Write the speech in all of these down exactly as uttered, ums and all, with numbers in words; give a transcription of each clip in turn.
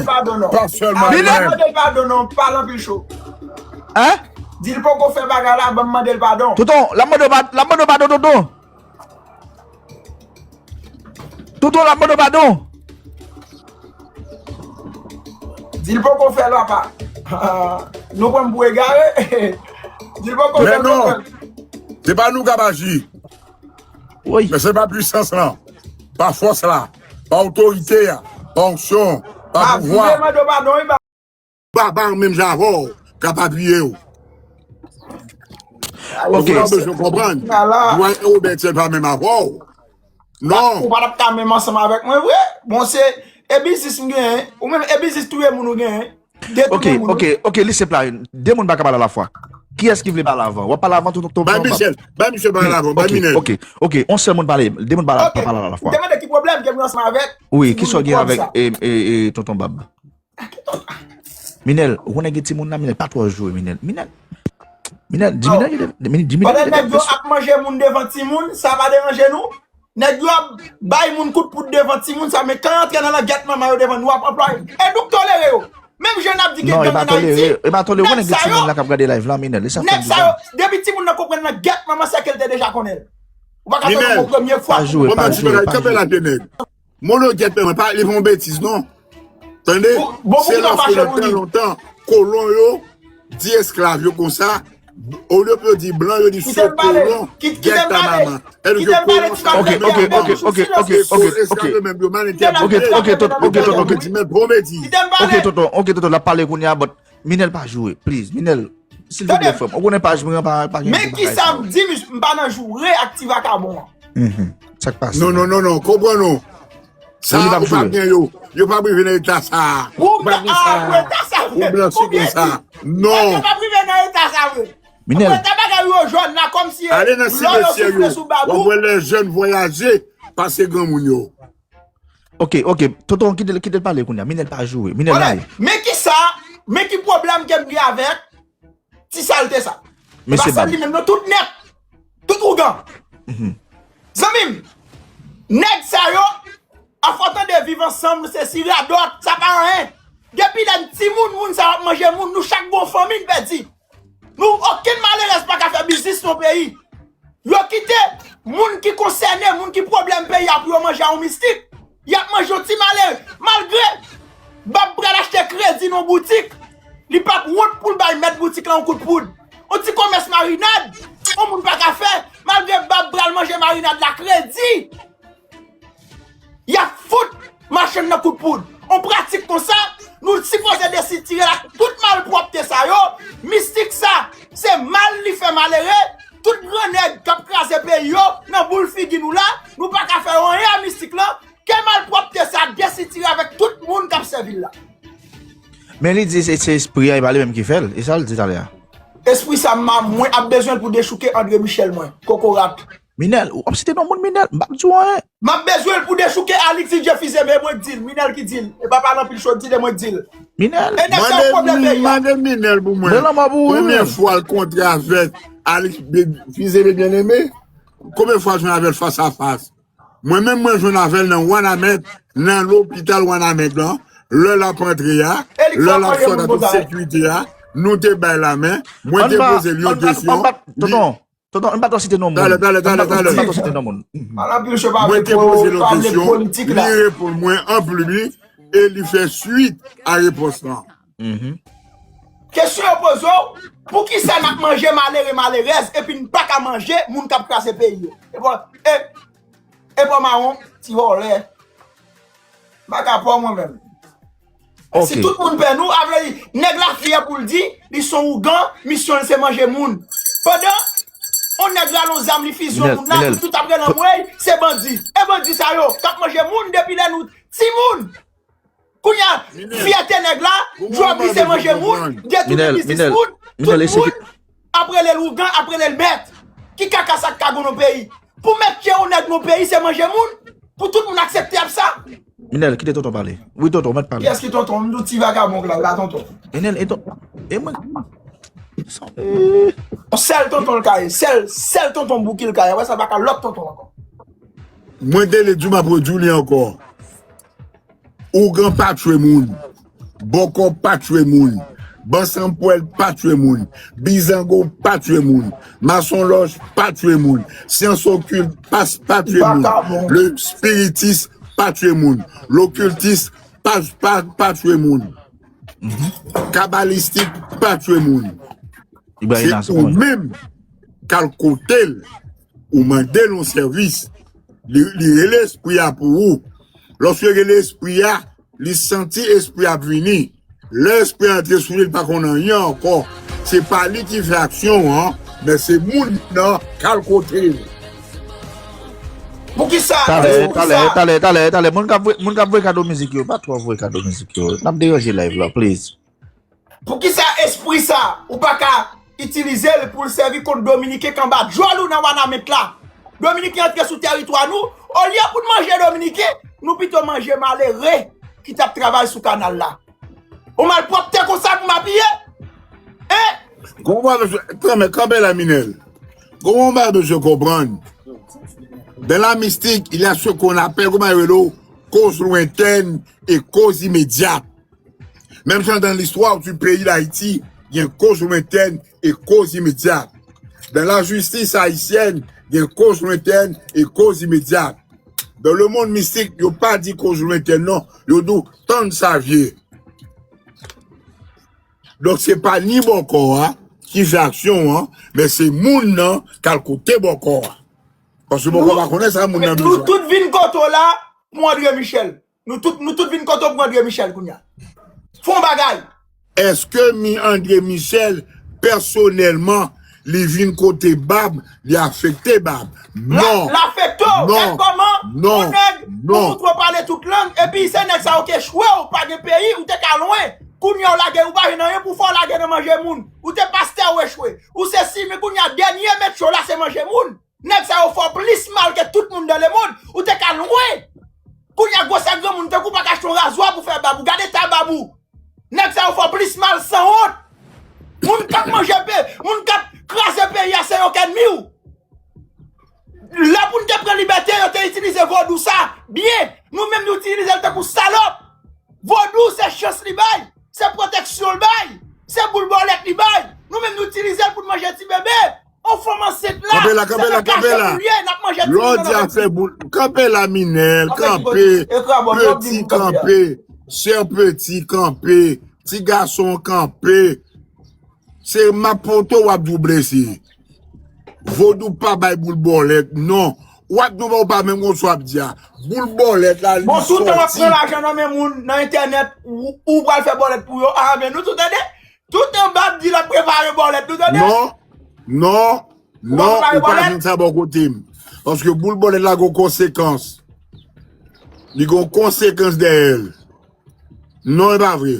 Padon non. Pa sèlman Al Minel. mande l padon non, pa l anpil cho. Hein? Di l poko fè bagay la, ban m mande l padon. Tonton, l ap mande w pa- l ap mande w padon, tonton. Tonton, l ap mande w padon. Di l poko fè l papa. Nou pran m pou egare. Di l poko fè Men l non, konprann. Se pa nou k ap aji. Woy. Men se pa pwisans lan, pa fòs la, pa otorite a, pa onksyon, pa Pa pouvwa. vle mande w padon wi ba. Baba menm jan avè w k ap apiye w. Ok. Ou pa bezwen konprann. Ala. Dwayne Robert se pa menm avè w. Non. Ou pa t ap ka menm ansanm avèk mwen vre. Bon se e biznis m genyen. Ou menm e biznis touye moun ou genyen. Ok, ok, ok, li se pla. De moun pa ka pale alafwa. Kiyès ki vle pale avan? W ap pale avan tonton Bab? Bay Michel, bay Michel pale avan, bay Ok, Minel. Ok, ok. On sèl moun pale. De moun pa pa pale alafwa. Demande ki pwoblèm ke m gen ansanm avèk. Wi, ki sa w gen avèk e, e, e, tonton Bab? Minel, ou konnen gen timoun la, Minel, pa twò joure, Minel. Minel, Minel, di Minel, di Minel, di Minel, Pandan nèg yo ap manje moun devan timoun, sa pa deranje nou? Nèg yo ap bay moun kout poud devan timoun sa, men kan antre nan langèt manman yo devan nou ap anplwaye. E nou k tolere yo. Menm jan n ap di gen Non, e gang pa an tolere, Ayiti, e pa tolere. Ou konnen nèg gen sa timoun yo, la k ap gade live la, Minel. E sa fè nèg sa yo, bizarre. Depi timoun nan konprann langèt manman sèkèl te deja konnen l. Ou pa ka fè Minel. yon premye fwa. Pa joure, Bon, pa men ti joure, bagay, pa kanpe joure. la de nèg. Mon nèg, men pa li fè yon betiz non. Tande? Bon, bon, Se bon, lòske bon, nan bon, tan lontan, kolon yo di esklav yo konsa, olye pou yo di blan, yo di Kite so m pale. Kolon, Kite m pale. Gèta mama. Èske Kite m pale, kolon ti sa pale. Ok, ok, ok, ok, ok, ok, ok. Esklav yo menm yo mal Ok, entèprete. ok, ok, tonton, ok, tonton, ok. Di men pwomedi. Kite m Ok, pale. Tonton, ok, Tonton, l ap pale kounye a, but Minel pa joure, please. Minel, silvouplè, frè m. Ou konnen paj mwen an pa, pa gen Men ki sa m di, mis, m pa nan joure ak ti vakabon an. Mhm. Sa k pase? Non, non, non, non, konprann non. Sa Yo li pa ou pa joure. Gen yo. Yo pa rive nan eta sa. Ou Pa ta gen sa. a eta sa vre. Ou blanchi Ou byen konsa. di. Non. Yo pa rive nan eta sa vre. Minel. Ou eta bagay yo jòn la kòmsi Ale nan lò yo simetyè soufle yo. Sou W ap babou. Wè les jeunes voyager, pase granmoun yo. Ok, ok. Tonton, kite, kite l pale kounye a. Minel pa joure. Minel Wala. la ye. Men ki sa, men ki pwoblèm ke m gen avèk ti salte sa. Mesye Pase Bab. Li menm nan tout nèt, tout ougan. Zanmi m, nèg sa yo, afò tande viv ansanm, se si radòt, sa pa anyen. Depi lè n timoun, moun sa yo ap manje moun, nou chak gon fanmi n pèdi. Nou, okenn malerèz pa ka fè biznis nan peyi. Yo kite moun ki konsène, moun ki pwoblèm peyi a pou yo manje a yon mistik. Y ap manje yon ti malere. Malgre Bab pral achte kredi nan boutik, li p ap wont pou l bay mèt boutik la yon kout poud. Yon ti komès marinad, yon moun pa ka fè, malgre Bab pral manje marinad la kredi. Y ap fout machann nan kout poud. On pratik konsa, nou sipoze desitire l ak tout malpwòpte sa yo. Mistik sa, se mal li fè malere. Tout gran nèg k ap kraze peyi yo, nan boul figi nou la, nou pa ka fè anyen a mistik lan. Ke malpwòpte sa desitire avèk tout moun k ap sèvi l la. Men li di se, se espri a, e pa li menm ki fè l. E sa l di talè a. Espri sa, m a, mwen ap bezwen l pou dechouke André Michel mwen. Kokorat. Minel, w ap site non moun Minel, m p ap di w anyen. M ap bezwen l pou dechouke Alix Didier Fils-Aimé, mwen k di l, Minel ki di l. E pa pale anpil cho, di l, e mwen k di l. Minel. E nèg sa yo pwoblèm peyi a. Mande Minel pou mwen. Mwen lanmò pou ou, Konbyen Minel. Fwa l kontre avèk Alix Fils-Aimé Bien-Aimé? Konbyen fwa l jwenn avè l fas a fas? Mwen menm, mwen jwenn avè l nan Wanament, nan lopital Wanament lan. Lè l ap antre a, lè l ap sot an tout sekirite a, nou te bay lamen. Mwen te poze l yon kesyon. Tonton, tonton, m pa t site non moun. Talè, talè, talè, talè. M pa t site non moun. Pale anpil cho, pa Mwen vle te poze l pa yon vle kesyon, politik la. Li reponn mwen an piblik e li fè swit a repons lan. Kesyon yo poze w, poukisa n ap manje malere malerèz epi n pa ka manje moun k ap kraze peyi yo? E bon, e, e bon mawon, ti vòlè. M pa ka pè w mwen menm. Si tout moun pè nou, a vle di, nèg la fyè pou l di, li se yon ougan, misyon l se manje moun. Pandan, yon nèg rale yon zam, li fizye yon moun la, nou tout ap rele anmwey, se bandi. E bandi sa yo, k ap manje moun depi lè nou timoun. Kounye a, fyète nèg la, djòb li se manje moun, detounen biznis moun, tout moun ap rele l ougan, ap rele l mèt. Ki kaka sa k ka gon nan peyi? Pou mèt tchè yon nèg nan peyi, se manje moun? Pou tout moun aksepte ap sa? Minel, kite tonton pale. Wi, tonton, mèt pale. Kiyès ki tonton? M di w ti vagabon la, la tonton. Minel, e ton, e mwen. Sèl tonton l ka ye, sèl, sèl tonton Bouki l ka ye. Wè sa pa ka lòt tonton ankò. Mwen te le di w, m ap redi w li ankò. Ougan pa tchwe moun. Bòkò pa tchwe moun. Bansanpwèl pa tchwe moun. Bizango pa tchwe moun. Masonlòj pa tchwe moun. Syans okilt pa, pa tchwe moun. Le spiritis pa tchwe moun. Lokiltis pa, pa, pa tchwe moun. Kabalistik pa tchwe moun. Se ou menm k al kote l, ou mande l yon sèvis. Li, li rele espri a pou ou. Lòske rele espri a, li santi espri a ap vini. Lè espri a antre sou li, li pa konn anyen ankò. Se pa li ki fè aksyon an, men se moun nan k al kote l. Poukisa? Talè, talè, talè, talè, talè. Moun k ap voye, moun k ap voye kado mizik yo, pa twò voye kado mizik yo. N ap deranje live la, please. Poukisa espri sa, ou pa ka itilize l pou l sèvi kont Dominiken k anba djòl ou nan Wanament la? Dominiken antre sou tèritwa nou, olye pou n manje Dominiken, nou pito manje malere ki t ap travay sou kanal la. Yon malpwòpte konsa pou m apiye? Hein? Konprann, mesye, kanpe, kanpe la, Minel. Konprann, mesye, konprann. Dans la mystique, il y a ce qu'on appelle, kòman yo rele l, cause lointaine et cause immédiate. Menm jan dans l'histoire du pays d'Haïti, gen cause lointaine et cause immédiate. Dans la justice haïtienne, gen cause lointaine et cause immédiate. Dans le monde mystique, yo pa di cause lointaine non, yo di w tann sa vye. Donk se pa ni bòkò a ki fè aksyon an, men se moun nan k al kote bòkò a. Paske bòkò pa konnen sa moun nan bezwen. Tout vin kote w la pou André Michel. Nou tout, nou tout vin kote w pou André Michel kounye a. Fè yon bagay. Èske mi André Michel pèsonèlman li vin kote Bab, li afekte Bab? Non. L afekte w. Gad kòman yon nèg pou moutre w pale tout lang, epi se nèg sa yo k echwe w, pa gen peyi, ou te ka lwen. Kounye a w lage, ou pa jwenn anyen pou w fè, w lage nan manje moun. Ou te pastè, ou echwe. Ou se si, men kounye a dènye metye w la se manje moun. Nèg sa yo fè w plis mal ke tout moun dans le monde. Ou te ka lwen. Kounye a gwosè granmoun tankou w pa ka achte yon razwa pou fè bab ou. Gade eta bab ou. Nèg sa yo fè w plis mal sanwont. Moun k ap manje pe, moun k ap kraze peyi a se yo k ènmi w. Lè pou n te pran libète, yo te itilize vodou sa byen. Nou menm nou itilize l tankou salòp. Vodou se chans li bay, se pwoteksyon l bay, se boul bòlèt li bay. Nou menm nou itilize l pou n manje ti bebe. On fanm ansent la, kanpe la, kanpe la, kanpe la. Lè w di afè boul, kanpe la, Minel, kanpe. Peti kanpe. Chè peti kanpe. Ti gason kanpe. Se m ap pote w ap di w blese. Vodou pa bay boul bòlèt, non. W ap di w pa menm konn sa w ap di a. Boul bòlèt la, li soti. Bon, toutan w ap pran lajan nan men moun, nan entènèt, ou, ou pral fè bòlèt pou yo. A, men nou tout tande. Toutan Bab di l ap prepare bòlèt, nou tande? Non, non, non, ou pa jwenn sa bò kote m. Paske boul bòlèt la gon konsekans. Li gon konsekans dèyè l. Non, e pa vre.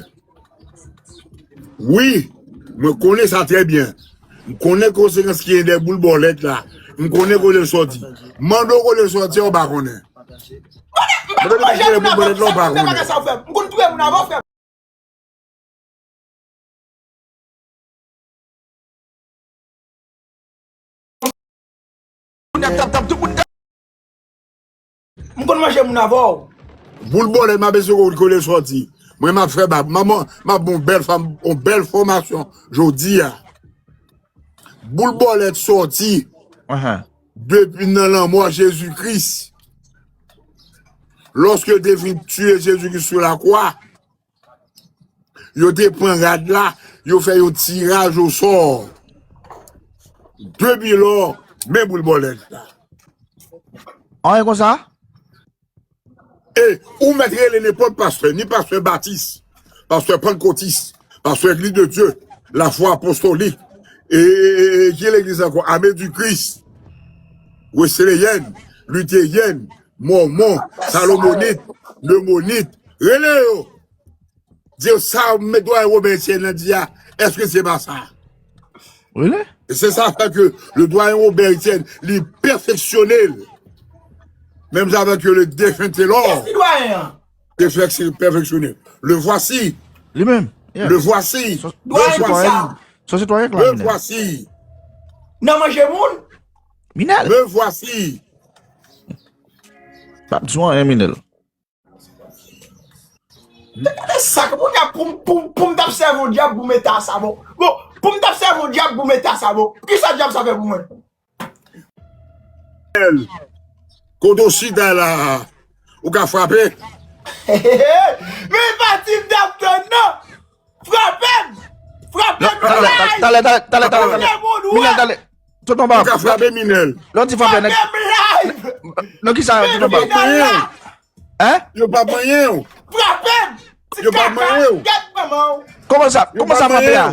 Wi, mwen konnen sa trè byen. M konnen konsekans ki gen dèyè boul bòlèt la. M konnen kote l soti. Mande w kote l soti a, ou pa konnen. Mande w kote l soti a, ou pa konnen. M konn touye moun avan, frè m. M konn manje moun avè w. Boul bòlèt, m ap eseye kote l soti. Mwen, m ap fè bab. Manman, m ap ba w yon bèl fòm, yon bèl fòmasyon jodi a. Boul bòlèt soti depi nan lanmò Jezi Kris. Lòske yo te fin tiye Jezi Kris sou lakwa, yo te pran rad la, yo fè yon tiraj osò. Depi lò, men boul bòlèt la. Anyen konsa? E ou mèt rele nenpòt pastè, ni pastè batis, pastè pantkotis, pastè Église de Dieu, la foi apostolique, e, e, e, e, ki legliz ankò? Armée du Christ, Wesleyèn, Literèn, Mòmon, Salomonit, Lemonit, rele yo. Di yo sa Dwayen Wobè Etyèn nan di a, èske se pa sa? Really? E se sa fè ke le Dwayen Wobè Etyèn, li pèfeksyone l. Menm jan avèk le defen Telò. Kiyès ki dwayen an? Te fèk-, pèfeksyone. Le voici. Li menm. Yeah. Le voici. Le voici. Son sitwayen k la, Minel. Le voici. Nan manje moun? Minel. Le voici. P ap di w anyen, Minel. Gade sa, pou, pou, pou, pou m t ap sèvi yon dyab pou mete a sa bon. Bon, pou m t ap sèvi yon dyab pou mete a sa bon. Kisa dyab sa fè pou mwen? Kote w chita la, ou ka frape. Men pati m t ap tann nan. Frape m! Frape m live! Talè, talè, talè, talè, talè. Minèl, talè. Tonton Bab. Ou ka frape Minèl. Lè w di frape Minèl. Frape m live! Nan kisa, Tonton Bab? Minèl la! Hein? Yo pa manyen w. Frape m! Ti Yo pa kaka, manyen w. Gèt manman w! Kòman sa, kòman sa frape a?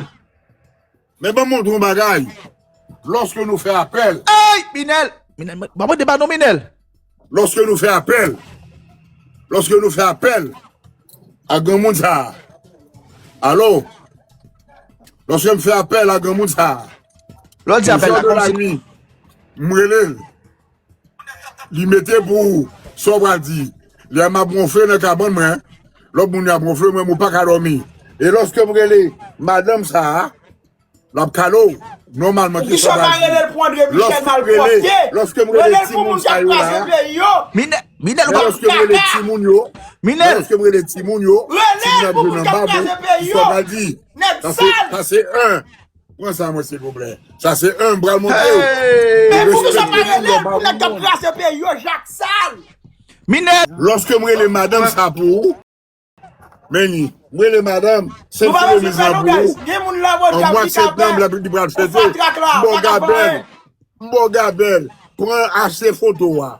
Men ban m montre yon bagay. Lòske nou fè apèl. Ey, Minèl! Minèl, mwen mande pa non, Minèl. Lòske nou fè apèl. Lòske nou fè apèl a granmoun sa a. Alo. Lòske m fè apèl a granmoun sa a. Lè w di apèl la kòmsi. M rele l. Li mete pou ou. Sa w pral di? Lè m ap wonfle nan kabann mwen, lòt moun yo ap wonfle mwen, mwen pa ka dòmi. E lòske m rele madanm sa a, l ap kale w. Nòmalman, ki sa w pral di? Lòske m rele, lòske m rele timoun sa yo la, Minèl, Minèl, ou pa. Lòske m rele timoun yo, Minèl. Lòske m rele timoun yo, timoun ap jwe nan bab ou, ki sa w pral di? Sa se, sa se en. Pran sa mwen silvouplè. Sa se en, m pral montre w. Men pou ki sa pa rele l pou nèg k ap krase peyi yo, jak sal. Minèl. Lòske m rele madanm sa pou ou, men ni, m rele madanm, se filoniz lan pou ou. An mwa septanm, li pral fete. M ba w gabèl. M ba w gabèl. Pran achte foto a.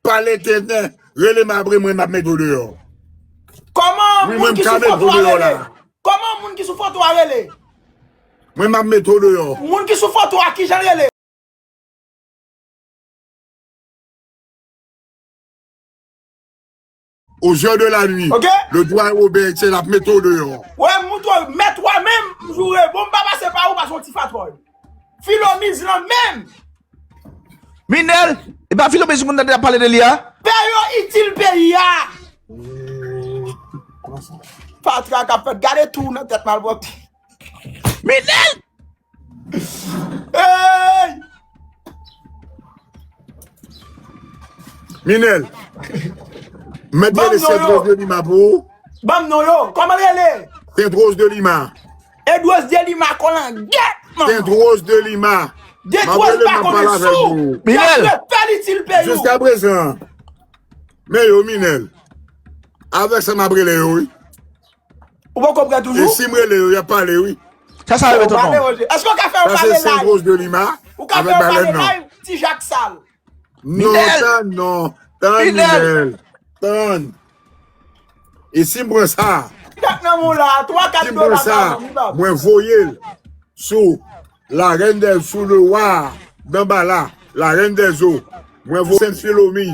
Pale tenten, rele m apre mwen m ap mete w deyò. Kòman moun ki sou foto a rele? Kòman moun ki sou foto a rele? Mwen m ap mete w deyò. Moun ki sou foto a, kijan l rele? Aux heures de la nuit, le doyen Robert Etienne ap mete w deyò. Wè, m moutre w, mèt wa menm, m joure, bon, m pa pase pa ou, pase yon ti fatwòy. Filomiz lan menm. Minèl, e pa Filomiz moun nan te ap pale de li a? Fè yo itil peyi a. Fatra k ap fèt, gade tou nan tèt malpwòpte. Minèl! Hey! Minèl. Mèt rele Sentwoz de Lima pou ou. Ban m non yo. Kòman l rele? Sentwoz de Lima. Edwoz de Lima, kolangyèt, manman. Sentwoz de Lima. Detwoz pa konnen sou. Minèl. Fè l itil peyi w. Jiskaprezan. Men yo, Minèl. Avèk sa m ap rele yo, wi. Ou poko prè toujou? E si m rele yo, y ap pale, wi. Sa sa rele tonton? Èske w ka fè yo pale live? Sa se Sentwoz de Lima. Ou ka fè yo pale live, ti jak sal. Non, tann non. Tann, Minèl. Tann. E si m pran sa, Gad nan moun la, twa kat dola sa. Mwen voye l sou la reine des, sous le roi d'Anbala, la reine des eaux. Mwen voye Sent Filomiz.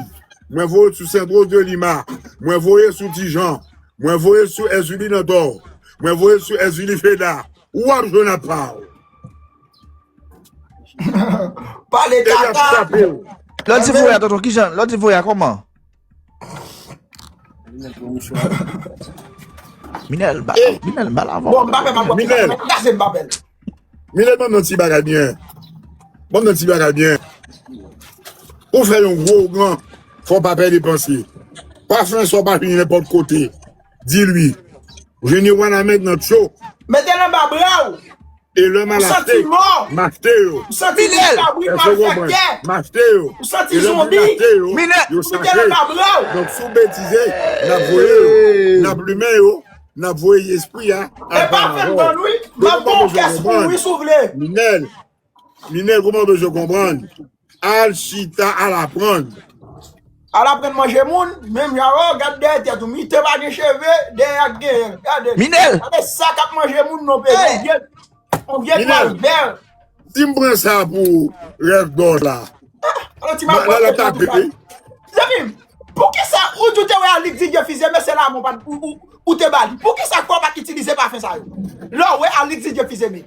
Mwen voye sou Sentwoz de Lima. Mwen voye sou Tijan. Mwen voye sou Èzili Nantò. Mwen voye sou Èzili Feda. Ou ap jwenn apa w. Pale kaka. Lè w di voye a, tonton, kijan? Lè w di voye a, kòman? Minèl, ba, Minèl, ba la. Bon, m pa fè mal, Minèl. Gaze m pa fè l. Minèl, ban m nan ti bagay byen. Ban m nan ti bagay byen. Ou fè yon gwo gran, fò w pa pè depanse. Pa fè sa w pa fini nenpòt kote. Di li. Jeni wanament nan tcho. Mete l anba bra w. E lè m al achte, m achte yo. M santi mou kabrit malfektè. M achte yo. M santi zonbi. Yo sake. Donk, si w betize, n ap voye yo. N ap limen yo. N ap voye espri a. E pa fè m tann, wi. M ap ba w kès pou wi, si w vle. Minèl. Minèl, kòman w bezwen konprann? Al chita, al aprann. Al aprann manje moun, menm jan, o, gad dèyè tèt ou. Mite pa gen cheve, dèyè a k genyen. Gade. Minèl! Gade sa k ap manje moun nan peyi. Yon vye, yon vye twal vè. Si m pran sa pou rèv dò la. Zanmi m, poukisa ou di w te wè Alix Didier Fils-Aimé, se lamen ou, ou, ou te ba li? Poukisa fò w pa t itilize pafen sa yo? Lè w wè Alix Didier Fils-Aimé.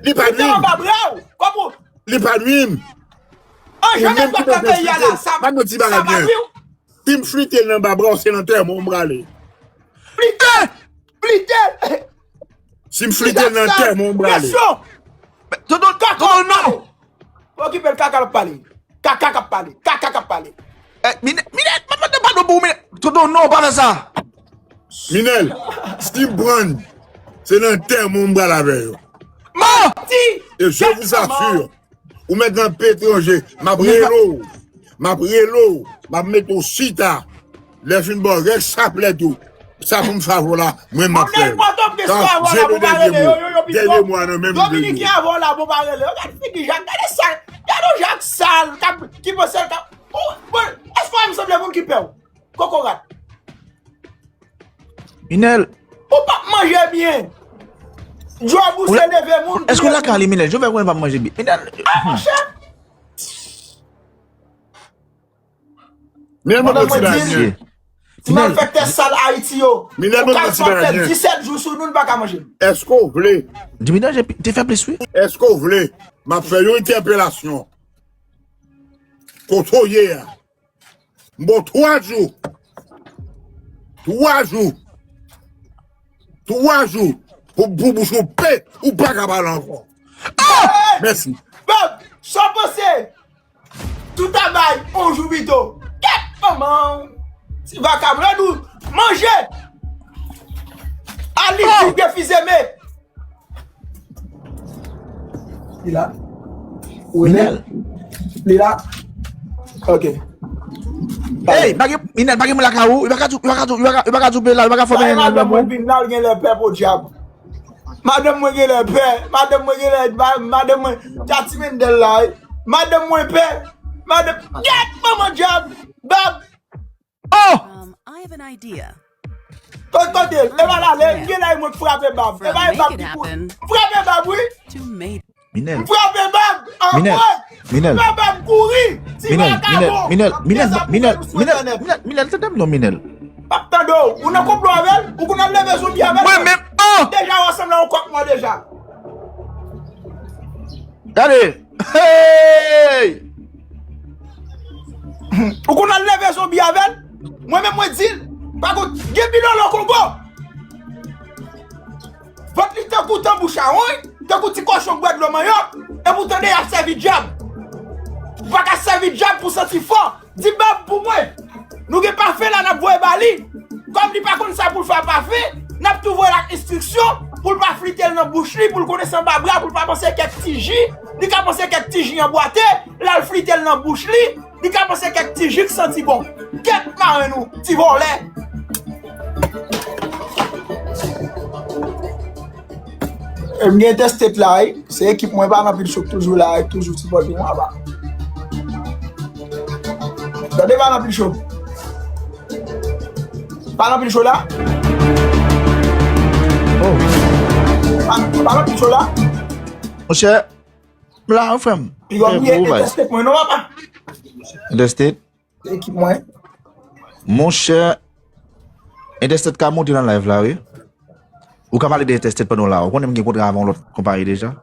Li pa nwi m. Kòman? Li pa nwi m. An jan nèg yo ap fè peyi a la, sa, sa pa nwi w? Si m flite l nan ba bra w, se nan tèmon m prale. Flite! Flite! Si m flite l nan tèmon m prale. Tonton, tonton, non! Okipe l, kaka l ap pale. Kaka k ap pale. Kaka k ap pale. Minèl, Minèl, m ap mande padon pou ou, Minèl. Tonton, non, pa fè sa. Minel, si m pran, se nan tè mwen m pral avè yo. Manti! E je vous assure, ou mèt nan petranje, m ap rele w, m ap rele w, m ap mete w chita. Lè fin bò rèk chaplèt ou, sa pou m favò la, mwen m ap fè l. Kan Dye le dènye mo, dènye mo a nan men m. Dominiken avè w la pou pa rele yo. Gade figi Jak, gade sal, gade yon Jak sal, k ap, ki panse l ka, ou, bon, èske w sanble moun ki pè w? Kokorat. Minel. Ou p ap manje byen. Djòb ou se leve moun. Èske w lakay li, Minel? Jovèl konnen pa manje byen. Minel. Ah, monchè. Minel, mwen konn ti bagay. Ti malfektè sal Ayiti yo. Minel, mwen konn ti bagay. Disèt jou sou nou, n pa ka manje. Èske w vle? Di Minel, te fè plis, wi. Èske w vle? M ap fè yon entèpelasyon. Kote w ye a? M ba w twa jou. Twa jou. Twa jou. Pou, pou bouch ou pe, ou pa ka pale ankò. Ah! Mèsi. Bob, sa w panse? Tout a bay, on jou pito. Kèt manman w. Ti vakabon, nou manje. Ali, oh! Li refize, men. Li la? Ou Minel. Li la? Ok. Hey, pa gen, Minel, pa gen moun lakay ou? Yo pa ka tou, yo pa ka tou, yo pa ka, yo pa ka tou pe la, yo pa ka fòme. Madanm mwen vin la, l gen lè pè podyab. Madanm mwen gen lè pè. Madanm mwen gen lè, ma-, madanm mwen, Tati Mendel la, wi. Madanm mwen pè. Madanm, gèt manman dyab. Bab. Oh! Um, I have an idea. Kote, kote, e pa la, le, gen la, mwen frape Bab. E pa e Bab ki pou. Frape Bab, wi. Minel. M frape Bab. Minel. Minel. Frape Bab, kouri. Ti Minel, Minel, Minel, Minel, Minel, Minel, Minel, tande m non, Minel. P ap tande w. Ou nan konplo avè l? Ou konn al leve zonbi avè l? Mwen menm, oh! Deja, w ansanm nan yon kòk mò deja. Gade! Hey! Ou konn al leve zonbi avè l? Mwen menm mwen di l, pa kont, gen Bilolo Kongo! Vant li tankou tanbou chawony, tankou ti kòchon k bwè dlo manyòk, epoutan de y ap sèvi dyab. Ou pa ka sèvi dyab pou santi fò. Di Bab pou mwen. Nou gen pafe la, n ap voye ba li. Kòm li pa konn sa pou l fè a pafe, n ap tou voye l ak enstriksyon pou l pa flite l nan bouch li, pou l konnen se anba bra, pou l pa panse kèk ti ji, li ka panse kèk ti ji anbwate, l al flite l nan bouch li, li ka panse kèk ti ji k santi bon. Kèt marenn ou, ti vòlè. E m gen entèstet la, wi. Se ekip mwen, pa nan pil cho k toujou la, wi, toujou sipòte mwen aba. Tande pa nan pil cho. Pa nan pil cho la. Oh. Pa, pa nan pil cho la. Monchè, m la, wi, frè m. Piga w bliye entèstet mwen, non, papa. Entèstet? Ekip mwen. Monchè, Entèstet ka monte nan live la, wi. Ou ka pale de Entèstet pandan w la. Ou konnen m gen kontra avè yon lòt konpayi deja.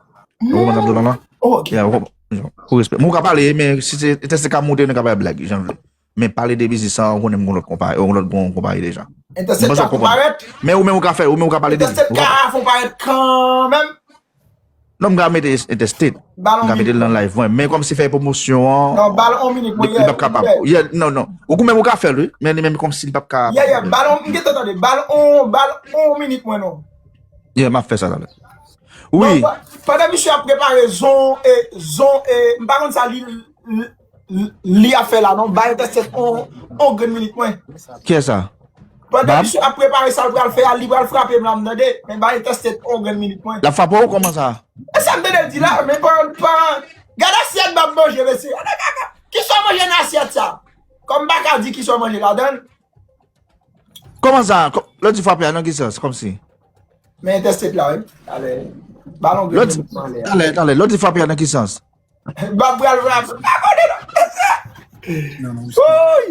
Ou konprann sa m di w la? Oh, ok. Yeah, ou konprann? Pou respè. Men ou ka pale, men si se Entèstet ka monte, nou ka bay blag, jan w vle. Men pale de biznis sa, ou konnen m gen yon lòt konpayi, yon lòt bon konpayi deja. Entèstet ka fon parèt? Men ou menm ou ka fè, ou menm ou ka pale de li. Entèstet ka fon parèt kanmenm. Non, m ka mete Entèstet. M ka mete l nan live mwen. Men kòmsi fè pwomosyon an, non, ba l on minit, mwen, li p ap kapab. Yeah, non, non. Ou menm ou ka fè l, wi. Men li menm kòmsi li p ap ka. Yeah, yeah, ba l on, m gentan tande. Ba l on, ba l on minit mwen, non. Yeah, m ap fè sa talè. Wi. Non, pa-, pandan misye ap prepare zon, e, zon, e, m pa konn sa li, li, li, li ap fè la, non. Ba Entèstet on, on grenn minit mwen. Kiyès sa? Pandan misye ap prepare sa l pral fè a, li pral frape m la, m tande. Men ba Entèstet on grenn minit mwen. L ap frape w kòman sa? E sa m tande l di la, men pa, pa, gade asyèt Bab manje, mesye. Gade kaka. Kisa w manje nan asyèt sa? Kòm m pa ka di kisa w manje ladan l. Kòman sa? Kò-, lè w di frape a, nan ki sans? Kòmsi? Men Entèstet la, wi. Talè. Balon grenn minit mwen ale a. Talè, talè. Lè w di frape a, nan ki sans? Bab pral frape. Pa konnen non. Woy!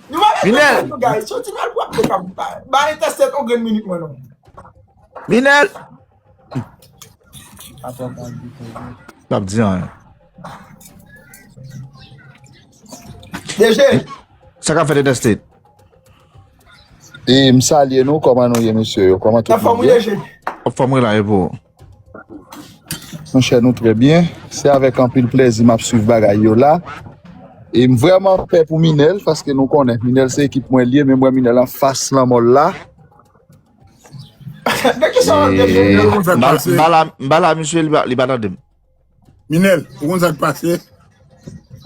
Nou pa met Minel! Tout bagay. Soti nan l pou ap te kab. Ba Entèstet on grenn minit mwen non. Minel! P ap di anyen. D J! Sa k ap fèt Entèstet? E m salye nou, kòman nou ye, mesye yo? Kòman tout moun ye? Anfòm, wi, D J. Anfòm, wi, la, e pou ou? Monchè, nou trè byen. Se avèk anpil plèzi m ap swiv bagay yo la. E m vrèman pè pou Minel, paske nou konnen Minel se ekip mwen l ye, men m wè Minel anfas lanmò l la. De ki sa w ap deje? Mba la, mba la, misye, li pa, li pa tande m. Minèl, ou konn sa k pase?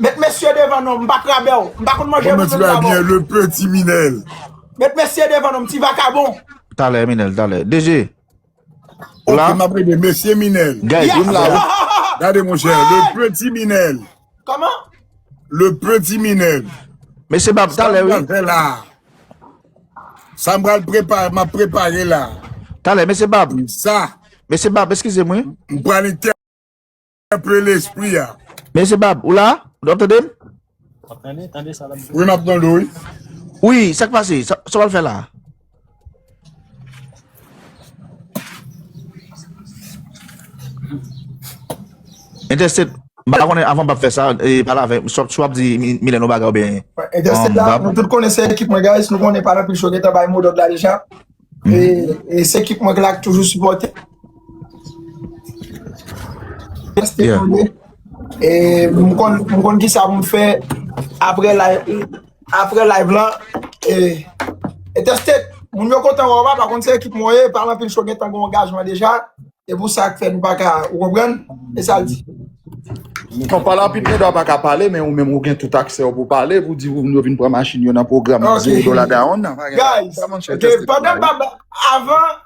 Met mesye devan non, m pa krabè w. M pa konn manje moun nan dabò. Le petit Minèl. Met mesye devan non, ti vakabon. Talè, Minèl, talè. D J. Ou la? Ok, m ap rele mesye Minèl. Guys, m la, wi. Gade, monchè, le petit Minèl. Kòman? Le petit Minèl. Mesye Bab, talè, wi. Sa m pral fè la. Sa m pral prepare, m ap prepare la. Talè, mesye Bab. Sa. Mesye Bab, eskize m, wi. M pral entèpele lespri a. Mesye Bab, ou la? Ou ap tande m? Wi, m ap tande w, wi. Wi, sa k pase? Sa, sa w pral fè la? Entèstet, m pa konnen avan m ap fè sa, e, pale avè m, si w ap, si w ap di Mi-, Milèn yon bagay oubyen, Entèstet um, la, Bab. Nou tout konnen se ekip mwen, guys, nou konnen Pale Anpil Show gentan bay modòd la deja. E, e se ekip mwen la ki toujou sipòte. Entèstet, yeah. E m konn, m konn kisa pou m fè apre live, apre live lan. E, Entèstet, moun yo kontan wè w, pa konn se ekip mwen ye, Pale Anpil Show gentan gen angajman deja. E pou sa k fè nou pa ka, ou konprann? E sa l di. Non, Pale Anpil Show pa ka pale, men ou menm ou gen tout aksè w pou pale, pou di moun yo vin pran machin yo nan pwogram zewo dola down nan. Guys, ok, pandan m pa, avan,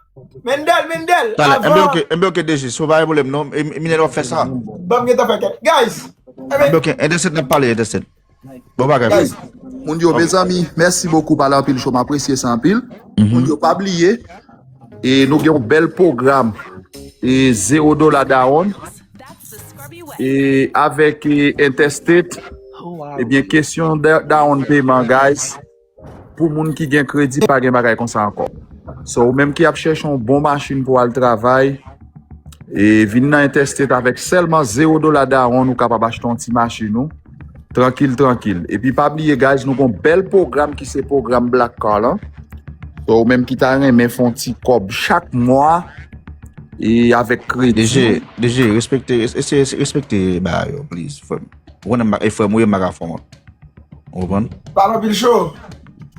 Mendel, Mendel, avan. Enben, ok, enben, ok, D J, si w pa gen pwoblèm, non, e, e, Minèl w ap fè sa. Ban m gentan fè kèk. Guys, enben, ok, Entèstet n ap pale, Entèstet. Bon bagay, guys. Moun yo, mezanmi, mèsi bokou, Pale Anpil Show, m apresye sa anpil. Moun yo, pa bliye, e nou gen yon bèl pwogram, e zewo dola down, e avèk, e, Entèstet, ebyen, kesyon da-, down payment, guys, pou moun ki gen kredi, pa gen bagay konsa ankò. So, ou menm ki ap chèche yon bon machin pou al travay, e vin nan Entèstet avèk sèlman zewo dola down, ou kapab achte yon ti machin ou. Trankil, trankil. Epi pa bliye, guys, nou gon bèl pwogram ki se pwogram Black Car lan. So, ou menm ki ta renmen fè yon ti kòb chak mwa, e avèk kredi. D J, D J, respekte, res-, res-, respekte bagay yo, please, frè m. Ou konnen m pa, e frè m ou ye, m pa ka fè w. Ou konprann? Pale Anpil Show.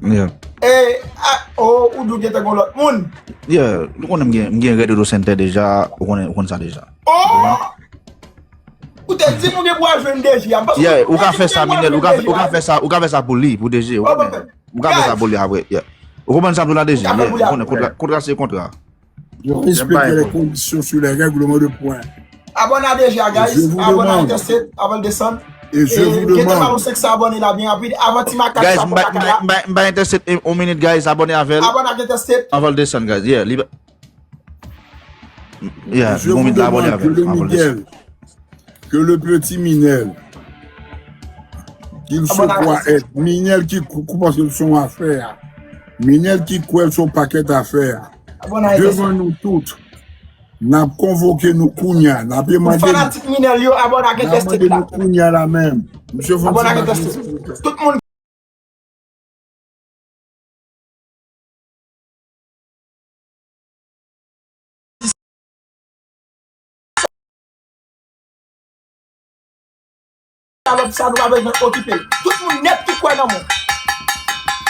Yeah. E, a, o, ou di w gentan gon lòt moun. Yeah, nou konnen m gen, m gen Red Auto Center deja, ou konnen, ou konn sa deja. Oh! Ou te di nou gen pou al jwenn D J a. Yeah, ou ka fè sa, Minèl, ou ka, ou ka fè sa, ou ka fè sa pou li, pou D J, ou konnen. Ou ka fè sa pou li apre, yeah. Ou konprann sa m di w la, D J, yeah, ou konnen, kontra, kontra se kontra. Je respecte les conditions sur les règlements de points. Abòne a D J a, guys. Abòne a Entèstet, avan l desann. E je vous demande. Gentan ba nou senk san abòne la byen rapid. Avan ti makak sa pou kaka la. Guys, m ba, m ba, m ba Entèstet yon minit, guys. Abòne avè l. Abòne ak Entèstet. Avan l desann, guys. Yeah, li ba, yeah, li gon minit la, abòne avè l. Avan l desann. Que le petit Minèl, qu'il se croit être, Minèl ki kou-, kou panse l se yon afè a. Minèl ki kwè l se yon pakèt afè a. Devan nou tout, n ap konvoke nou kounya, n ap mande nou. Fanatik Minèl yo, abòne ak Entèstet la. N ap mande nou kounya la menm. Misye fè yon ti mache, silvouplè. Tout moun Salòp sa nou pa bezwen okipe. Tout moun nèt ki kwè nan mwen.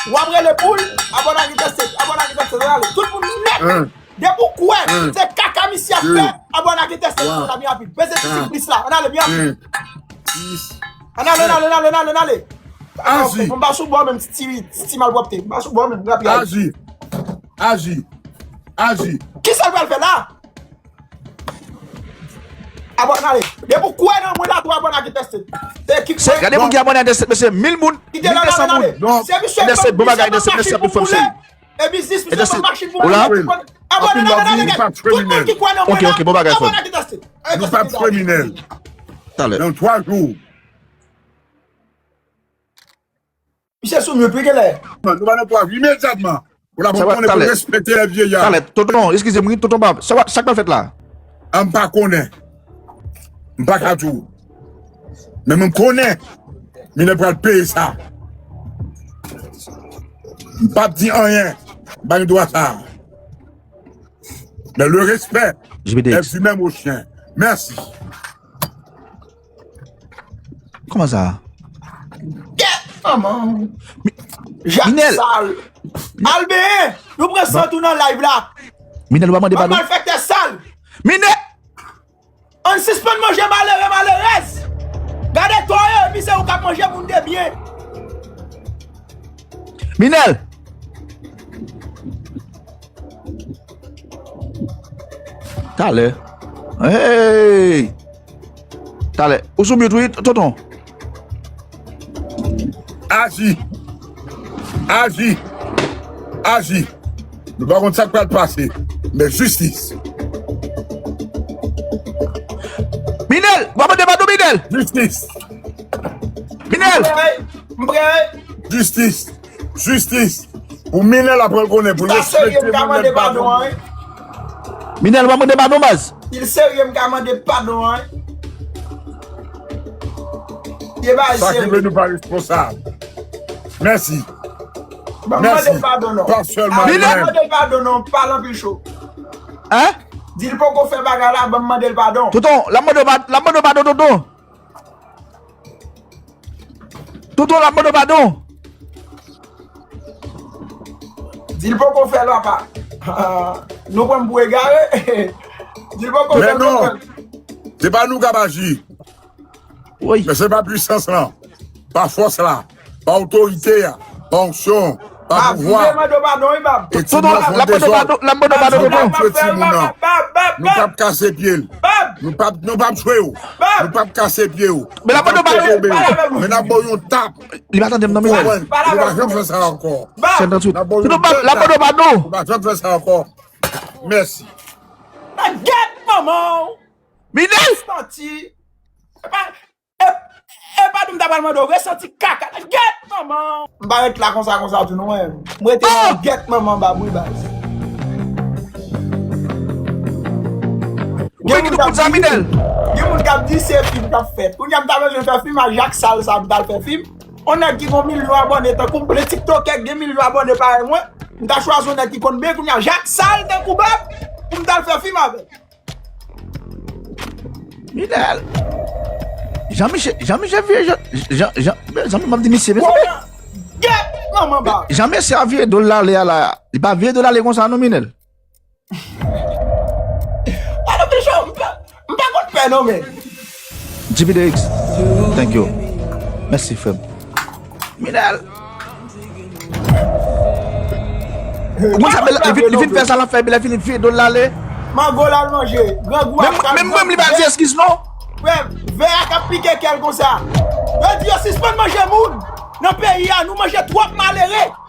W ap rele poul, abòne ak Entèstet, abòne ak Entèstet, ann ale. Tout moun nèt. Depi w kwè, se kaka misye ap fè, abòne ak Entèstet, ann ale byen rapid. Peze ti sou plis la, ann ale byen rapid. Ann ale, ann ale, ann ale, ann ale, ann ale. Aji. Bon, m pa sou bò menm, ti, ti, ti malpwòpte. M pa sou bò menm, rapid. Aji. Aji. Aji. Kisa l pral fè la? Abòne ale. Depi w kwè nan mwen la, tou abòne ak Entèstet. Se ekip mwen. Gade moun ki abòne ak Entèstet, mesye, mil moun, mil de san moun. Entèstet, bon bagay, Entèstet, mèsi anpil, frè m cheri. E biznis, misye fè machin pou mwen. Abòne, abòne, abòne. Tout moun ki kwè nan mwen la, abòne ak Entèstet. Ok, ok, bon bagay, frè m. Abòne ak Entèstet. Nou p ap kriminèl. Talè. Nan twa jou. Misye sou mute wi, genlè. Nou ba nan twa jou imedyatman. Pou la pou konnen pou respekte lè vyeya. Talè, tonton, eskize m wi, tonton Bab. Sa, sa k pral fèt la? A, m pa konnen. M pa ka di w. Men mwen konnen. Minèl pral peye sa. M p ap di anyen. M pa gen dwa sa. Men le respè est humain, mon chien. Mèsi. Kòman sa? Kèt manman w. Jak sal. Al benyen. Nou pran sant ou nan live la. Minèl, ou pa mande padon? Malfektè sal. Minèl! Ann sispann manje malere, malerèz. Gade to yo, epi se ou k ap manje moun de byen. Minèl! Talè. Hey! Talè. Ou sou mute, wi, tonton. Aji. Aji. Aji. Nou pa konn sa k pral pase. Men jistis. Minèl, w ap mande padon, Minèl? Jistis. Minèl. M prè. M prè. Jistis. Jistis. Pou Minèl aprann konnen pou l respekte moun lè l pa vle. Minèl, w ap mande padon, baz? Si l serye, m ka mande padon an. Ye ba serye. Sa ki vle nou pa responsab. Mèsi. Ban m mande l padon non. Pa sèlman mwen. Ban m mande l padon non, pa l anpil cho. Hein? Di l poko fè bagay la, ban m mande l padon. Tonton, l ap mande w pa-, l ap mande w padon, tonton. Tonton, l ap mande w padon. Di l poko fè l, papa. Nou pran m pou egare. Di l poko fè l. Men non, se pa nou k ap aji. Wi. Men se pa pwisans lan, pa fòs la, pa otorite a, pa onksyon, pa pouvwa. Bab, m vle mande w padon, wi, Bab. Tonton, l ap mande w padon, l ap mande w padon, tonton. Bab, Bab, Bab, Bab, Bab. Nou p ap kase pye l. Bab. Nou p ap, nou p ap jwe w. Bab. Nou p ap kase pye w. Men l ap mande w padon. Men n ap ba w yon tap. Li pa tande m nan, Minèl. Konprann? Ou pa janm fè sa ankò. Bab. Tonton, l ap mande w padon. Ou pa janm fè sa ankò. Mèsi. Nan gèt manman w. Minèl! Santi. E pa, e, e pa di m ta pral mande w, resanti kaka. Gèt manman w. M pa ret la konsa, konsa tou non, mwen. M rete nan gèt manman Bab wi, baz. Ou gen moun k ap di, gen moun k ap di se fim k ap fèt. Kounye a m ta bezwen fè fim a Jak Sal sa, m t al fè fim. On nèg ki gon milyon abòne tankou m, ple tiktokè k gen milyon abòne parèy mwen. M ta chwazi on nèg ki konn byen kounye a Jak Sal tankou Bab pou m t al fè fim avè l. Minèl. Jan Miche, Jan Miche vire, Jan, Jan, Jan, men zanmi, m ap di misye, men zanmi. Gèt manman Bab. Jan Miche a vire do l ale a la. Li pa vire do l ale konsa non, Minèl. Alò, Micho, m pa, m pa konn pè non, men. G P D X, thank you. Mèsi, frè m. Minèl. Ou konn sa, Bella, li fin, li fin fè sa l ap fè, Bella fin vire do l ale. Mango l al manje. Grangou ap. Menm, menm li pa di eskiz non. Frè, vè a k ap pike kè l konsa. Yo di yo sispann manje moun. Nan peyi a, nou manje twòp malere.